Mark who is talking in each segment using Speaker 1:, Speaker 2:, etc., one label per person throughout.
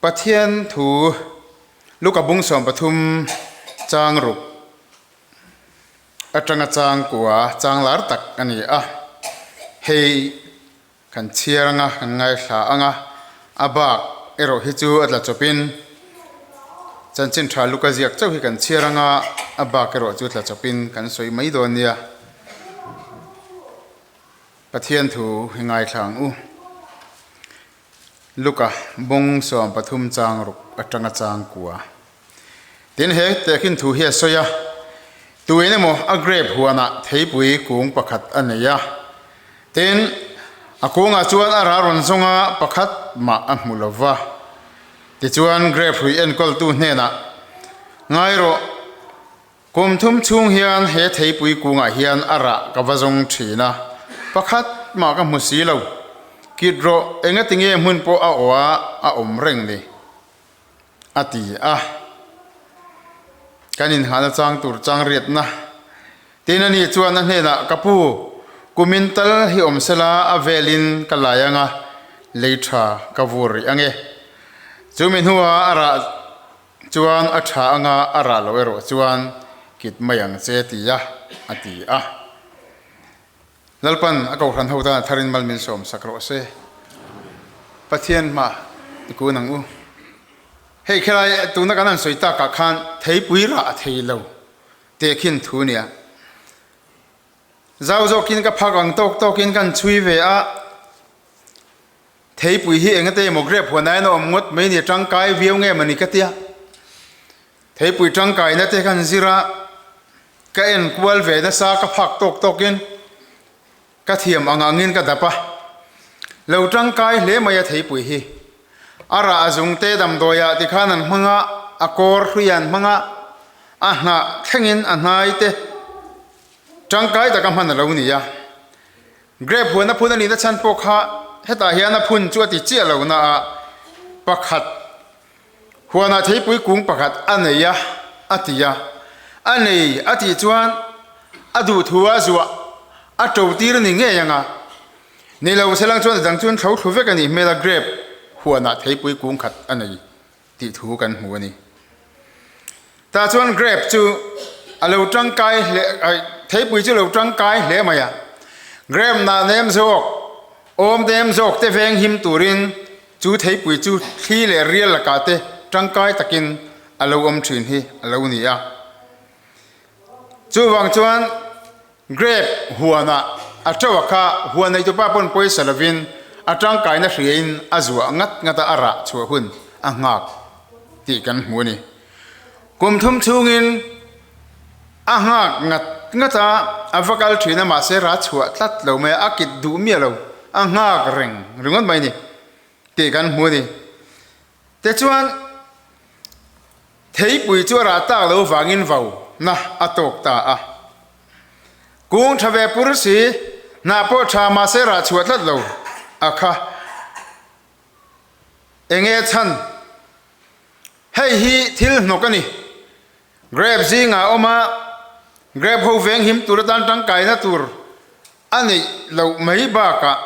Speaker 1: Pathian thu Luka bung 13 chang ruk atanga chang kua chang lar tak a ni a. Hei kan chhiar anga kan ngaithla anga a bak erawh hi chu a tla chawpin chanchin tha Luka ziak chauh hi kan chhiar anga a bak erawh chu tla chawpin kan sawi mai dawn nia. Pathian thu hi ngaithla ang u. Luka bawng 13 chang ruk atanga chang kua. Tin he tehkhin thu hi a sawi a, Tuin emaw a grape huanah theipui kung pakhat a nei a. Tin, a kungah chuan a ral rawn zawng a, pakhat mah a hmu lo va. Tichuan grape hrui enkawltu hnenah, Ngai rawh, kum thum chhung hian he theipui kungah hian a rah ka va zawng thin a, pakhat mah ka hmu si lo. Kit rawh, engatinge hmun pawh a aw a, a awm reng ni. A ti a. Kan inhahna chang tur chang riatna. Tin ani chuan a hnenah, Ka pu, kumin tal hi awm sela a velin ka lai anga lei tha ka vur rih ange. Chumi hnuah a rah chuan a tha anga a rah loh erawh chuan kit mai ang che ti a, a ti a. Lalpan a kohhran ho tan a tharin mal min sawm sak rawh se. Pathian hma i kun ang u. Hei khelai tuna kan han sawi takah khan theipui rah a thei lo teh khin thu nia. Zau zawkin ka phak ang tawk tawkin kan chhui ve a, theipui hi engate emaw grape huan aiin a awm ngawt mai ni tangkai viau nge mawni ka tia. Theipui tangkaina te kan zir a, ka en kual ve nasa ka phak tawk tawkin ka thiam ang angin ka dap a. Lo tangkai hle mai a theipui hi. A rah a zung te damdawiah tikhan an hmang a, a kawr hrui an hmang a, a hnah thlengin a hnai te tangkai taka hman a lo ni a. Grape huan a phun a nihna chhan pawh kha hetah hian a phun chu a ti chiah lo na a, pakhat Huanah theipui kung pakhat a nei a, a ti a. A nei a tih chuan a duh thu a zuah a to tir ni ngei ang a. Ni lo selang chuan a dang chuan thlo thlu vek a nih hmel a, grape huanah theipui kung khat a nei tih thu kan hmu a ni. Tah chuan grape chu a lo tangkai hle, theipui chu a lo tangkai hle mai a. Grape nah nem zawk, awm nem zawk te veng him turin Chu theipui chu thli leh rial lakah te tangkai takin a lo awm thin hi a lo ni a. Chuvang chuan grape huanah a teuh kha huan neitupa pawn pawisa lovin a tangkaina hriain a zuah ngat ngat a, a rah chhuah hun a nghak tih kan hmu a ni. Kum thum chhungin a nghak ngat ngat a, a va kal thin a mahse rah chhuah tlat lo mai a, a kit duh miah lo, a nghak reng ringawt mai a ni tih kan hmu a ni. Tichuan theipui chu a rah tak lo vangin vo na a tawk ta a, kung tha ve pur si, hnah pawh tha mahse rah chhuah tlat lo a kha. Enge chhan? Hei hi thil hnawk a ni. Grape zingah a awm a, grape ho veng him tur atan tangkaina tur a neih loh mai bakah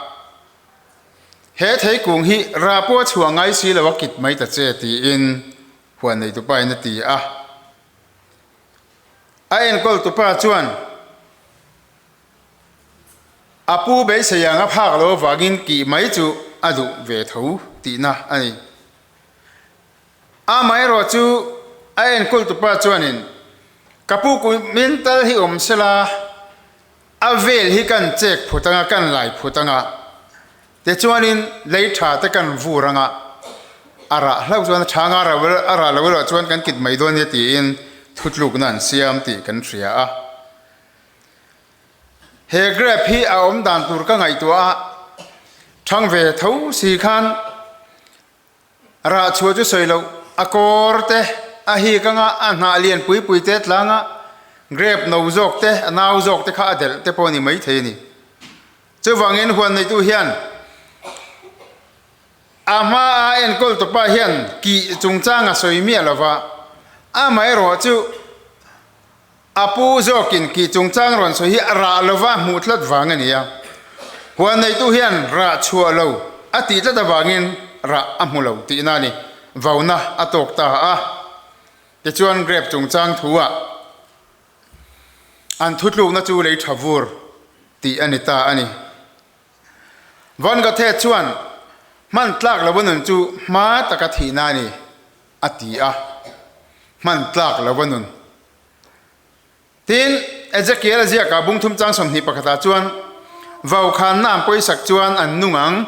Speaker 1: he theikung hi rah pawh a chhuah ngai si lo a kit mai ta che tiin huan neitupa in a ti a. A enkawltupa chuan a pu beisei ang a phak lo avangin kih mai chu a duh ve tho tihna a ni. Amaherawh chu a enkultupa chuanin, Ka pu kumin tal hi awm sela, a vel hi kan chek phut anga, kan lai phut anga, tichuanin lei tha te kan vur anga, a rah hlauh chuan a tha anga, a rah lo erawh chuan kan kit mai dawn nia tiin thutlukna an siam tih kan hria a. He grape hi a awm dan tur ka ngaihtuah a, thang ve tho si khan, Rah chhuah chu sawi loh, a kawr te, a hik anga a hnah lian pui pui te tlanga grape no zawk te, a nau zawk te kha a delh te pawh a ni maithei a ni. Chuvangin huan neitu hian a hma a enkawl tupa hian kih chungchang a sawi miah lova, amaherawh chu A pu zawkin kih chungchang rawn sawi hi a rah lova hmuh tlat vang a ni a. Huan neitu hian rah chhuah lo a tih tlat avangin rah a hmu lo tihna a ni. Vauna a tawk ta a. Tichuan grape chungchang thu-ah an thutlukna chu lei tha vur tih a ni ta a ni. Von Goethe chuan hman tlak lova nun chu hma taka thihna a ni a ti a, hman tlak lova nun. Tin, Ezekiel a ziakah bung thum chang 21 ah chuan vaukhanna an pawisak chuan an nung ang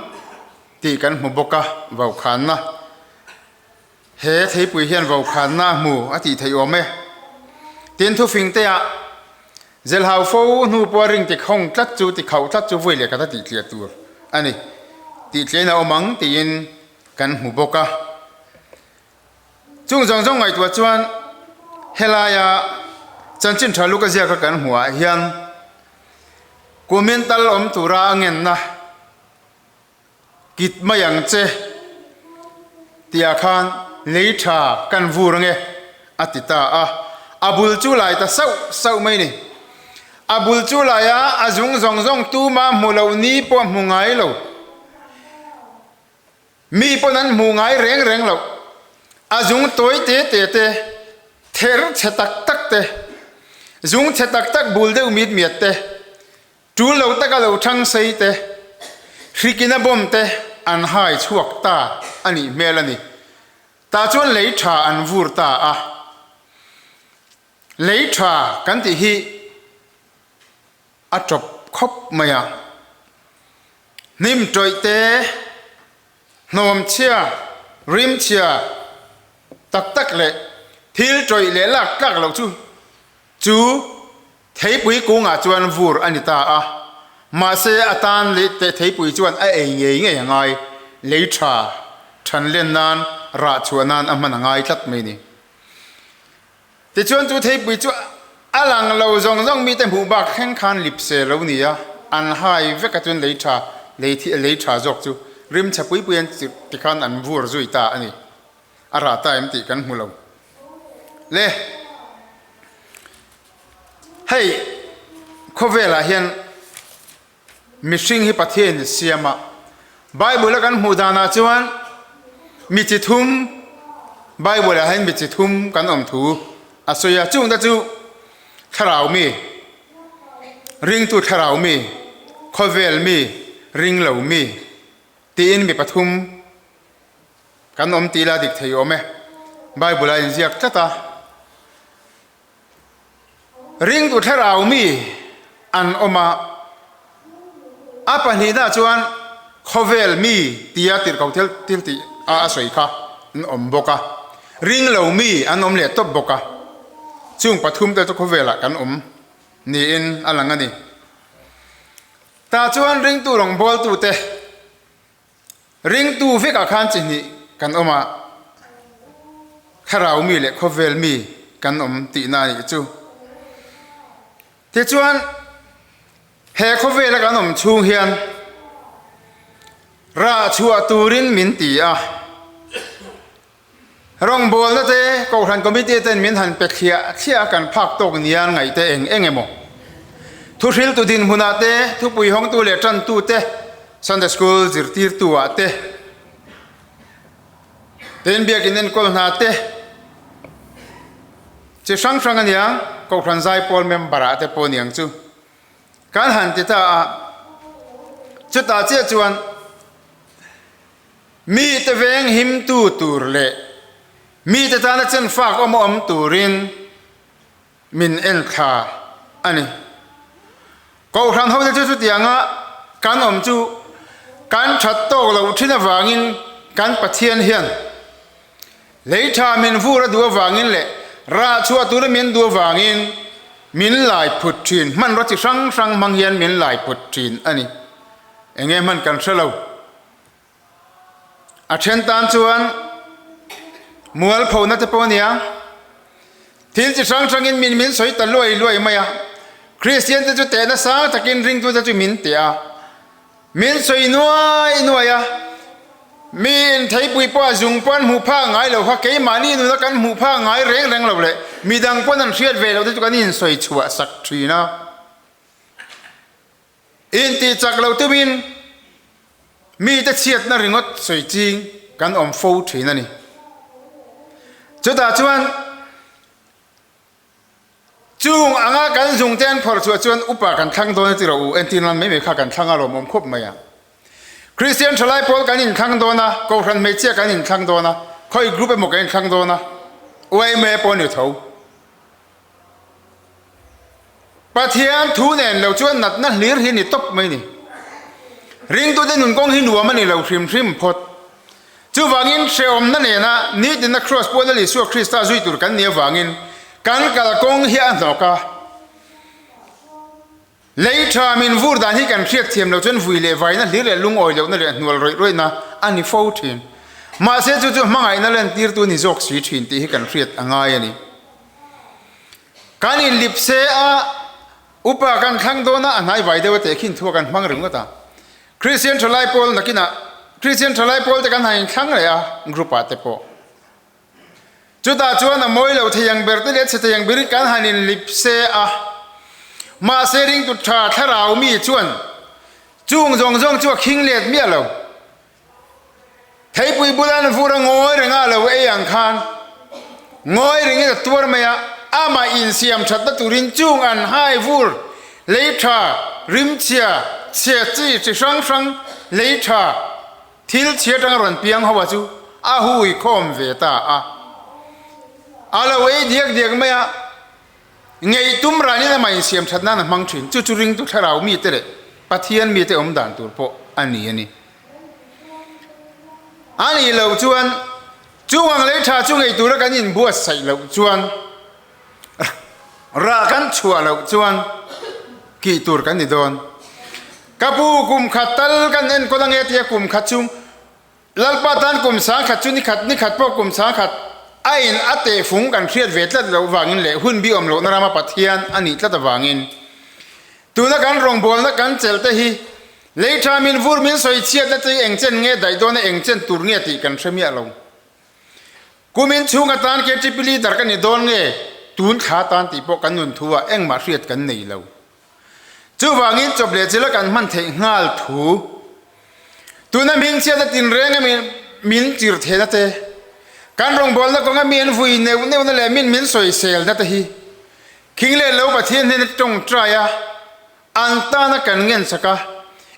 Speaker 1: tih kan hmu bawk a, vaukhanna. He theipui hian vaukhanna a hmu a tih theih awm e. Tin, thufing te ah Zelhau fo hnu pawha ring tikhawng tlat chu tikhauh tlat chu vui leh khat a tih tliah tur a ni. Tih tliahin a awm ang tiin kan hmu bawk a. Chung zawng zawng ngaihtuah chuan helaia chanchin tha luk a ziaka kan hmuhah hian kumin tal awm tura a ngenna kit mai ang che tihah khan lei tha kan vur ange a ti ta a, a bul chu lai ta sauh sauh mai ni. A bul chu laia a zung zawng zawng tuma hmu loh ni pawh hmu ngai lo. Mi pawn an hmuh ngai reng reng loh. A zung tawi te te te, ther chhe tak tak te, zung chhe tak tak bul deuh mit miat te, tul lo taka lo thang sei te, hrikina bomb te an hai chhuak ta a nih hmel a ni. Tah chuan lei tha an vur ta a. Lei tha kan tih hi a tawp khawp mai a. Hnim tawih te, hnawm chhia, rim chhia tak tak leh thil tawih leh lak tlak loh chu chu theipui kungah chuan vur a ni ta a. Mahse a tan leh teh theipui chuan a ei ngei ngei a ngai, lei tha than len nan rah chhuah nan a hman a ngai tlat mai ni. Tichuan chu theipui chu a lang lo zawng zawng mite hmuh bak thleng khan lipse lo ni a, an hai vek a chuan lei tha lei thi lei tha zawk chu rim chhe pui pui an tikhan an vur zui ta a ni. A rah ta em tih kan hmu lo le. Hei khawvelah hian Mihring hi Pathian siam a. Bible a kan hmuh danah chuan mi chi thum, Bible ah hian mi chi thum kan awm thu a sawi a. Chungte chu thlarau mi, ringtu thlarau mi, khawvel mi, ringlo mi tiin mi pathum kan awm tih la dik thei awm e. Bible ah inziak tlat a. Ringtu thlarau mi an awm a, a pahnihna chuan khawvel mi tia tirhko thil thil tih a a sawi kha an awm bawk a, ringlo mi an awm leh tawp bawk a, chung pathum te chu khawvelah kan awm niin a lang a ni. Tah chuan ringtu rawngbawltute. Ringtu vekah khan chi hnih kan awm a, thlarau mi leh khawvel mi kan awm tihna a nih chu. Tichuan, he khawvela kan awm chhung hian rah chhuah turin min ti a. Rawngbawlna te, Kohhran Committee ten min han pe thliah thliah a kan phak tawk nia ngaih te eng eng emaw? Thuhriltu dinhmunah te, thupui hawngtu leh tantu te, Sunday School zirtirtu ah te, tin biakin enkawl hna te, chi hrang hrang ania, Kohhran Zaipawl member ah te pawh niang chu kan han ti ta a, chutah chiah chuan, Mite veng himtu tur leh mite tana chenfak awm awm turin min en thla a ni. Kohhran hote chu chutianga kan awm chu kan that tawk loh thin avangin kan Pathian hian lei tha min vur a duh avangin leh rah chhuah tura min duh avangin min lai phut thin, hmanraw chi hrang hrang hmang hian min lai phut thin a ni. Enge hman kan hre lo. A then tan chuan mualphona te pawh a nia, thil chi hrang hrangin min min sawi ta luai luai mai a, Kristian te chu tehna sang takin ringtute chu min teh a, min sawi nuai nuai a, mi in theipui pawh a zung pawh an hmuh phak ngai lo kha keimahni nuna kan hmuh phak ngai reng reng lo leh midang pawn an hriat ve loh te chu kan insawi chhuah sak thin a. Intih chak lo tumin mite chhiatna ringawt sawi ching kan awm fo thin a ni. Chutah chuan chung anga kan zungte an phawrh chhuah chuan upa kan thlang dawn a ti rawh u, entir nan mai mai kha kan thlang a lawmawm khawp mai a. Kristian thalai pawl kan inthlang dawn a, Kohhran hmeichhia kan inthlang dawn a, khawi group emaw kan inthlang dawn a, yma pawh a ni tho. Pathian thu nen lo chuan natna hlir hi ni tawp mai ni. Ringtute nun kawng hi nuam a ni lo hrim hrim phawt. Chuvangin hrehawmna nena nitina Kraws puala Isua Krista zui tur kan nih avangin kan kalkawng hi a hnawk a. Lei tha min vur dan hi kan hriat thiam lo chuan vui leh vaina hlir leh lungawi lohna leh hnual rawih rawihna a ni fo thin. Mahse chu chu hmangaihna lentirtu ni zawk si thin tih hi kan hriat a ngai a ni. Kan inlip se a, upa kan thlang dawn a, a hnai vai deuh a tehkhin thu a kan hmang ringawt a. Kristian thalai pawl nakinah Kristian thalai pawl te kan han inthlang leh a, group ah te pawh. Chutah chuan a mawi lo thei ang ber te leh chhe thei ang berin kan han inlip se a. Mahse ringtu tha thlarau mi chuan chung zawng zawng chu a khing let miah lo. Theipui bula an vur a ngawi reng a lo ei ang khan ngawi rengin a tuar mai a, amah insiam thatna turin chung an hai vur lei tha rimchhia chhia chi chi hrang hrang lei tha Thil chhia atanga rawn piang ho a chu a hui khawm ve ta a. A lo ei diak diak mai a, ngei tum ranin amah insiam that nan a hmang thin. Chu chu ringtu thlarau mite leh Pathian mite awm dan tur pawh a ni a ni. A nih loh chuan chung ang lei tha chu ngei tura kan inbuatsaih loh chuan Rah kan chhuah loh chuan kih tur kan ni dawn. Ka pu kum khat tal kan enkawl ange tia kum khat chung Lalpa tan kum sangkhat chu nikhat nikhat pawh kum sangkhat a in a tehfung kan hriat ve tlat loh vangin leh hun bi awm lohna rama Pathian a nih tlat avangin tuna kan rawngbawlna kan chelh te hi lei tha min vur min sawi chhiatna te hi engchen nge daih dawn a engchen tur nge tih kan hre miah lo. Kumin chhung atan KTP leader ka ni dawn nge tun thla tan tih pawh kan nun thu ah engmah hriat kan nei lo. Chuvangin chawp leh chila kan hman theih nghal thu tuna hmingchhiatna tinreng a min chir theihna te, kan rawngbawlna kawnga mi an vui neuh neuhna leh min min sawiselna te hi khing leh lo Pathian hnena tawngtai a, An tana kan ngensak a,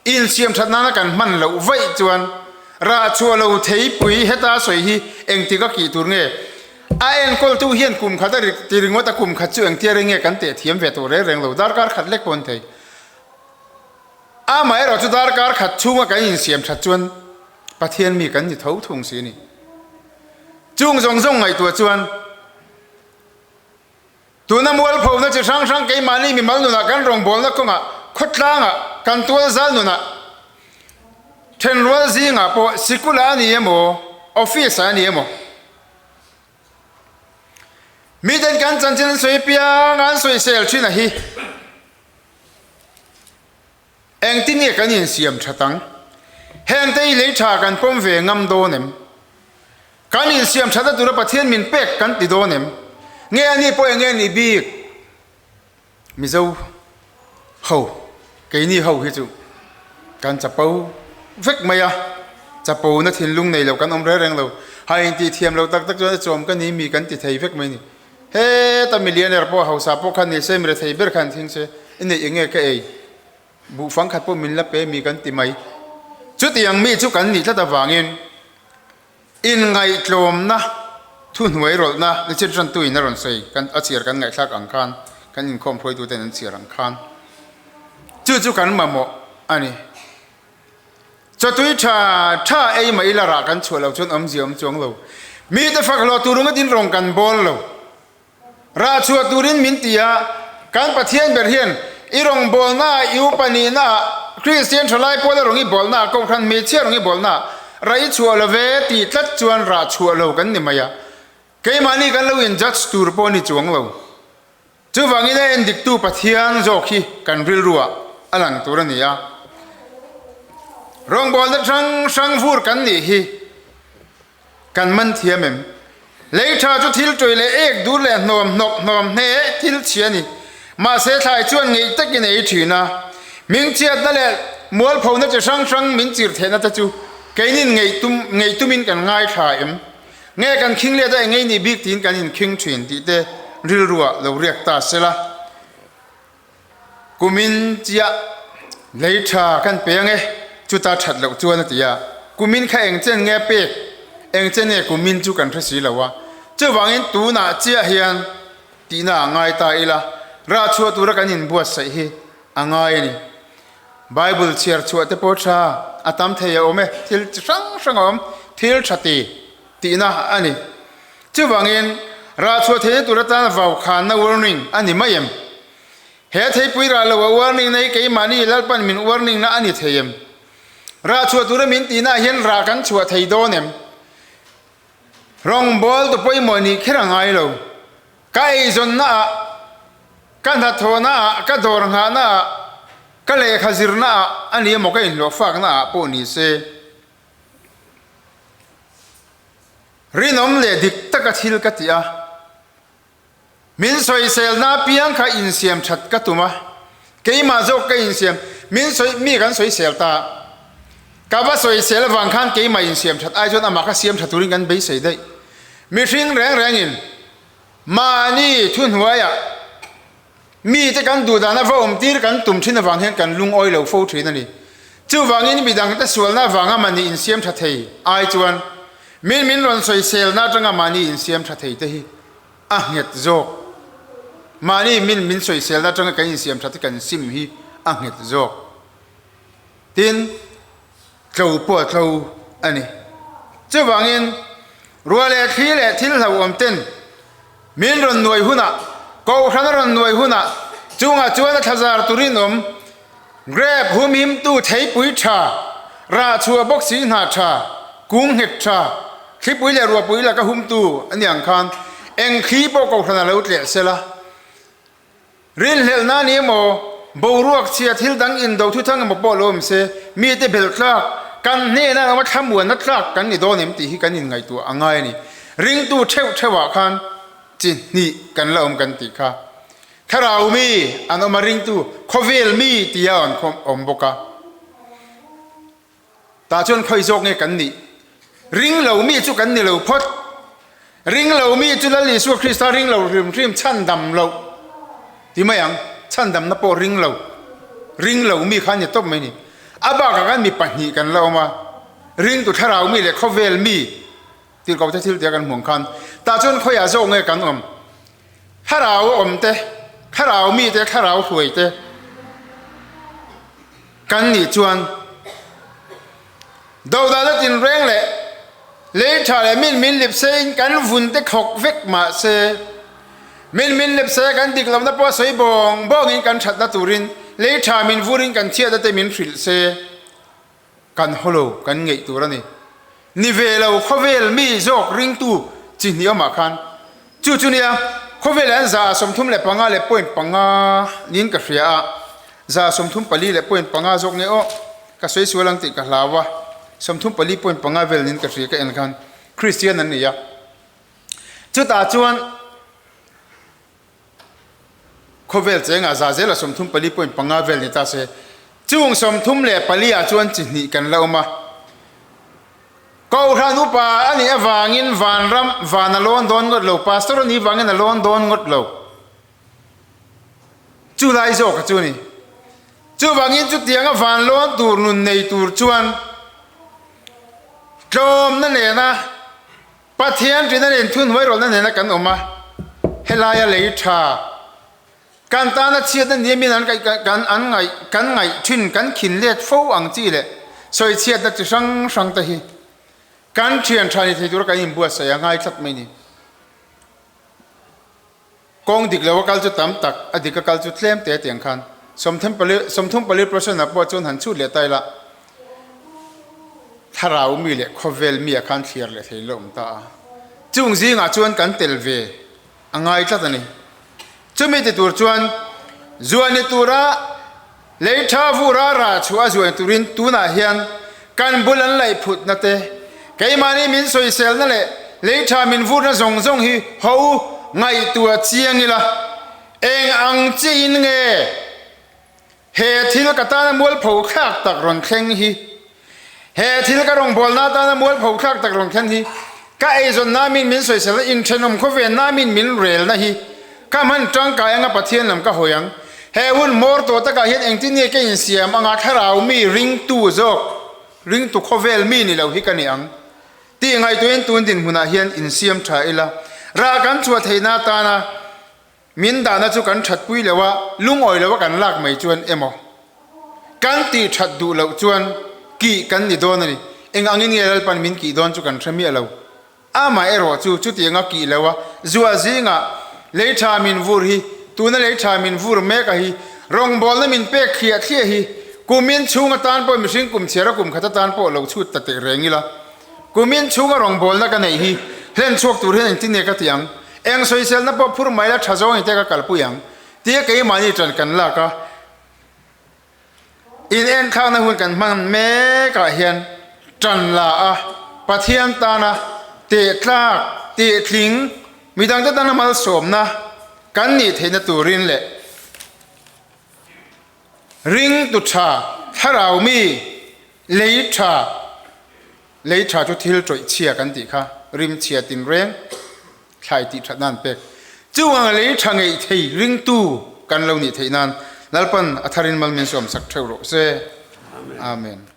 Speaker 1: insiam that nana kan hman loh vaih chuan rah chhuah lo theipui heta sawi hi engtik a kih tur nge? A enkawltu hian kum khat a ti ringawt a, kum khat chu engtia reng nge kan teh thiam ve tawh reng reng lo, darkar khat lek pawh an thei. Amaherawh chu darkar khat chhunga kan insiam that chuan Pathian mi kan ni tho thung si a ni. Chung zawng zawng ngaihtuah chuan. Tuna mualphona chi hrang hrang keimahni mimal nunah kan rawngbawlna kawngah, khawtlangah, kan tualzal nunah, thenrual zingah pawh sikulah a ni emaw, office ah a ni emaw, miten kan chanchin an sawi piang a, an sawisel thin a hi. Engtin nge kan insiam that ang? Hengte hi lei tha kan pawm ve ngam dawn em? Kan insiam thatna tura Pathian min pek kan ti dawn em? Nge a ni pawh eng nge nih bik? Mizo ho, keini ho hi chu kan chapo vek mai a, chapona thinlung nei lo kan awm reng reng lo. Hai intih thiam lo tak tak chuan a chawm ka ni mi kan ti thei vek mai ni. Heta millionaire pawh hausa pawh khan ni se, mi rethei ber khan thing se, i neih eng nge ka ei? Buhfang khat pawh min la pe mi kan ti mai. Chutiang mi chu kan nih tlat avangin inngaihtlawmna thuhnuai rawlhna ni chin tantuin a rawn sawi kan a chhiar kan ngaihthlak ang khan kan inkhawm hruaituten an chhiar ang khan chu chu kan mamawh a ni. Chawtui tha tha ei mah ila rah kan chhuah loh chuan awmzia awm chuang lo. Mite fak hlawh tur ringawt in rawn kan bawl lo. Rah chhuah turin min ti a, kan Pathian ber hian i rawngbawlna ah, i upa nihna ah, Kristian thalai pawla rawng i bawlna ah, Kohhran hmeichhia rawng i bawlna ah rah i chhuah lo ve tih tlat chuan rah chhuah lo kan ni mai a. Keimahni kan lo in judge tur pawh ni chuang lo. Chuvangin a endiktu Pathian zawk hi kan rilruah a lang tur a ni a. Rawngbawlna hrang hrang vur kan nih hi kan man thiam em? Lei tha chu thil tawih leh ek dur leh hnawm hnawk hnawm hne thil chhia a ni. Mahse thlai chuan ngeih takin a ei thin a. Hmingchhiatna leh mualphona chi hrang hrang min chir theihna te chu keinin ngeih tum ngeih tumin kan ngaithla em? Nge kan khing let a eng ei nih bik tiin kan inkhing thin tih te rilruah lo riak ta sela. Kumin chiah lei tha kan pe ange chuta that loh chuan a ti a, kumin kha eng chen nge pek, eng chen nge kumin chu kan hre si lo a, chuvangin tunah chiah hian tihna a ngai ta ila, rah chhuah tura kan inbuatsaih hi a ngai a ni. Bible chhiar chhuah te pawh tha a tam thei a awm e, thil chi hrang hrang a awm, thil tha ti tihna a ni. Chuvangin, rah chhuah theihna tur atan vaukhanna warning a ni mai em? He theipui rah lo a warning na hi keimahni Lalpan min warning na a ni thei em? Rah chhuah tura min tihna ah hian rah kan chhuah thei dawn em? Rawngbawltu pawimawh nih kher a ngai lo. Ka eizawnna ah, ka hnathawhna ah, ka dawr nghahna ah, ka lehkha zirna ah a ni emaw ka inhlawhfakna ah pawh ni se. Rinawm leh dik taka thil ka ti a, min sawiselna apiang kha insiam that ka tum a, keimah zawk ka insiam, min sawi, mi kan sawisel ta a, ka va sawisel avang khan keimah insiam that ai chuan amah kha siam tha turin kan beisei daih. Mihring reng rengin mahni thuhnuaiah Mite kan duh dana va awmtir kan tum thin avang hian kan lungawi lo fo thin a ni. Chuvangin midangte sualna avanga mahni insiam tha thei ai chuan min min rawn sawiselna atanga mahni insiam tha thei te hi a nghet zawk. Mahni min min sawiselna atanga kan insiam that hi kan sim hi a nghet zawk. Tin, tlo pawh a tlo a ni. Chuvangin, ruah leh thli leh thil hlauhawm ten min rawn nuai hunah, kohhran a rawn nuai hunah, chungah chuan a thlazar turin awm, grep humhimtu theipui tha, rah chhuah bawk si hna tha, kung nghet tha, thlipui leh ruahpui laka humtu a ni ang khan eng thli pawh kohhran a lo tleh sela. Rinhlelhna a ni emaw, boruak chhia thil dang indo thuthang emaw pawh lo awm se, mite belh tlak, kan hnena an awm a thlamuanna tlak kan ni dawn em tih hi kan inngaihtuah a ngai a ni. Ringtu theuh theuhah khan chi hnih kan la awm kan tih kha. Thlarau mi an awm a, ringtu khawvel mi tia an awm bawk a. Tah chuan khawi zawk nge kan nih? Ring lo mi chu kan ni lo phawt. Ring lo mi chu Lal Isua Krista ring lo hrim hrim chhandam loh ti mai ang. Chhandamna pawh ring lo. Ring lo mi kha a ni tawp mai ni. A bakah khan mi pahnih kan la awm a, ringtu thlarau mi leh khawvel mi tirhkoh te thil tia kan hmuh ang khan. Tah chuan khawiah zawk nge kan awm? Thlarau a awm te, thlarau mi te, thlarau hruai te. Kan nih chuan dodalna tinreng leh lei tha leh min min lip se in kan vun te khawk vek mah se, min min lip se kan dik lohna pawh sawi bawng bawng in kan thatna turin lei tha min vur in kan chhiatna te min hrilh se. Kan haw lo, kan ngeih tur a ni. Ni ve lo, khawvel mi zawk ringtu chi hnih awmah khan. Chu chu nia, khawvelah hian 35 leh point panga niin ka hria a, 34 leh point panga zawk nge aw, ka sawi sual ang tih ka hlau a, 34 point panga vel niin ka hria ka en khan, Kristian an ni a. Chutah chuan. Khawvel chengah za zela 34 point panga vel ni ta se, chung 34 ah chuan chi hnih kan la awm a. Kohhran upa a nih avangin vanram van a lawn dawn ngawt lo, pastor a nih vangin a lawn dawn ngawt lo. Chu lai zawk a chu ni. Chuvangin chutianga van lawn tur nun nei tur chuan tlawmna nena Pathian ṭihna nen thunhnuairawlhna nena kan awm a, helaia lei ṭha kan tana chhiatna ni amin an kan an ngaih kan ngaih ṭhin kan khin let fo ang chi leh sawichhiatna chi hrang hrang te hi kan ṭhian ṭha ni thei tura kan inbuatsaih a ngai tlat mai ni. Kawng dik lo a kal chu tam tak, a dik a kal chu tlem te tiang khan 34 percent ah pawh chuan han chhut leh ta ila, thlarau mi leh khawvel mi ah khan thliar leh thei la awm ta a. Chung zingah chuan kan tel ve a ngai tlat a ni. Chumi ti tur chuan zuani tura Lei tha vura rah chhuah a zuan turin tunah hian kan bul an laih phutna te, keimahni min sawiselna leh lei tha min vurna zawng zawng hi ho ngaihtuah chiang ila, eng ang chiin nge he thil ka tana mualpho thlak tak rawn thleng hi, he thil ka rawngbawlna atana mualpho thlak tak rawn thleng hi. Ka eizawnna min min sawisel a, inthenawm khawvenna min min relna hi ka hman tangkai anga Pathian lam ka hawi ang. He hun hmawr tawh takah hian engtin nge ka insiam anga thlarau mi ringtu zawk, ringtu khawvel mi ni lo hi ka ni ang tih ngaihtuahin tun dinhmunah hian insiam tha ila, rah kan chhuah theihna atana Min dahna chu kan thatpui lo a, lungawi lo a kan lak mai chuan emaw kan tih that duh loh chuan kih kan ni dawn a ni. Eng angin nge Lalpan min kih dawn chu kan hre miah lo. Amah erawh chu chutiang a kih lo a, zua zingah lei tha min vur hi, tuna lei tha min vur mek a hi, rawngbawlna min pek thliah thliah hi, kumin chhung atan pawh mihring kum chhiar a kum khat atan pawh lo chhut ta teh reng ila. Kumin chhunga rawngbawlna ka neih hi hlen chhuak tur hian engtin nge ka ti ang? Eng sawiselna pawh phur mai la tha zawng engte ka kalpui ang? Tia keimahni ṭan kan lak a, in enthlakna hun kan hman mekah hian ṭan la a, Pathian tana tehtlak, tehtling, midangte tana malsawmna kan nih theihna turin leh ringtu ṭha, thlarau mi, Lei tha, Lei tha chu thil tawih chhia kan tih kha, rim chhia tinreng thlai tih that nan pek. Chuvanga lei tha ngeih thei ringtu kan lo nih theih nan Lalpan a tharin mal min sawmsak theuh rawh se. Amen.